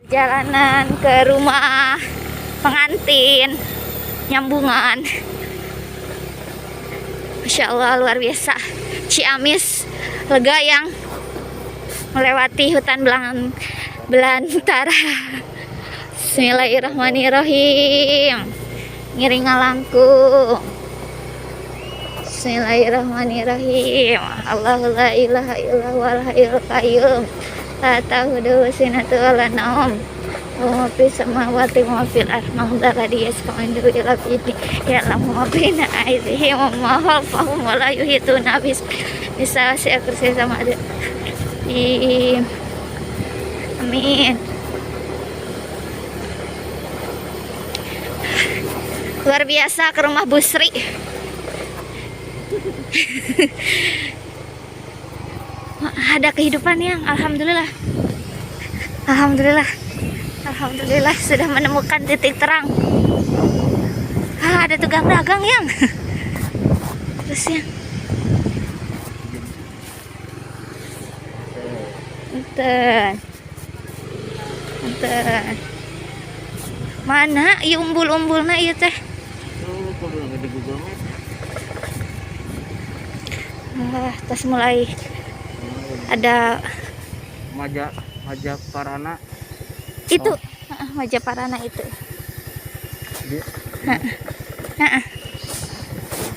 Jalanan ke rumah pengantin nyambungan. Masya Allah, luar biasa. Ciamis lega yang melewati hutan belantara. Bismillahirrahmanirrahim. Ngiring ngalangkung. Bismillahirrahmanirrahim. Allahu la ilaha illa huwal hayyul qayyum. La ta'khudhuhu sinatun wa la naum. Wa fis samawati wa fil ardi man dzal ladzi yashfa'u 'indahu illa bi'idnihi ya'lamu ma baina aydihim wa ma khalfahum wa la yuhituna bi bisa kursi sama ada. Amin. Luar biasa ke rumah Busri. Ada kehidupan yang alhamdulillah. Alhamdulillah. Alhamdulillah sudah menemukan titik terang. Ah, ada tukang dagang yang. Terus yang. Enten. Enten. Mana ieu umbul-umbulna ieu teh? Tuh, kudu di Google Maps. Ah, terus mulai ada Maja Maja Parana. Itu. Oh. Majaparana itu. Heeh.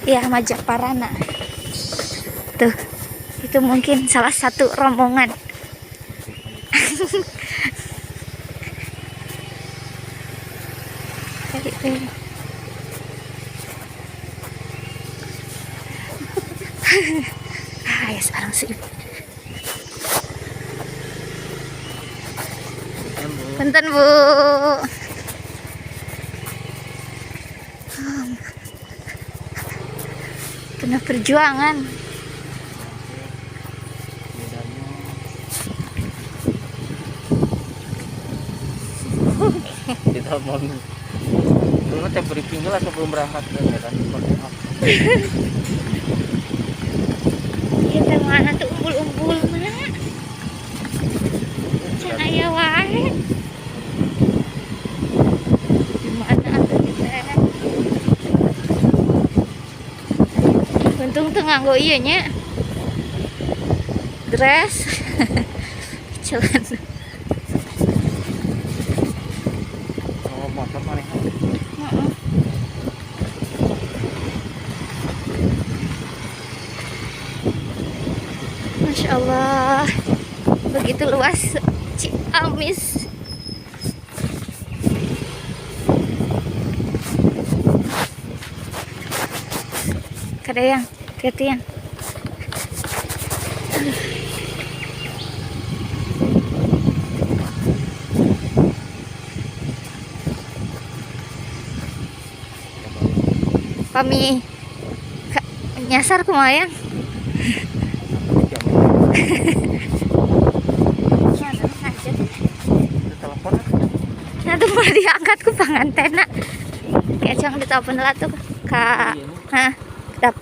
Iya, Majaparana. Tuh. Itu mungkin salah satu rombongan. Ah, ya sekarang sih. Punten, Bu. Penuh perjuangan. Ditelepon. Dulu teh briefing lah sebelum berangkat ke Medan. Ieu teh mana tuh umbul-umbul mana? Can aya wae. Gimana atuh teh? Untung tuh nganggo ieu nya. Dress. Celana. Oh, motor mana? Heeh. Masya Allah, begitu luas Ciamis. Kada yang, hati-hati yang. Pami nyasar kumaha yang? Telepon. Nah tuh mau diangkat ku pangantena. Kayak cang ditelepon lah tuh kak. Hah, dap.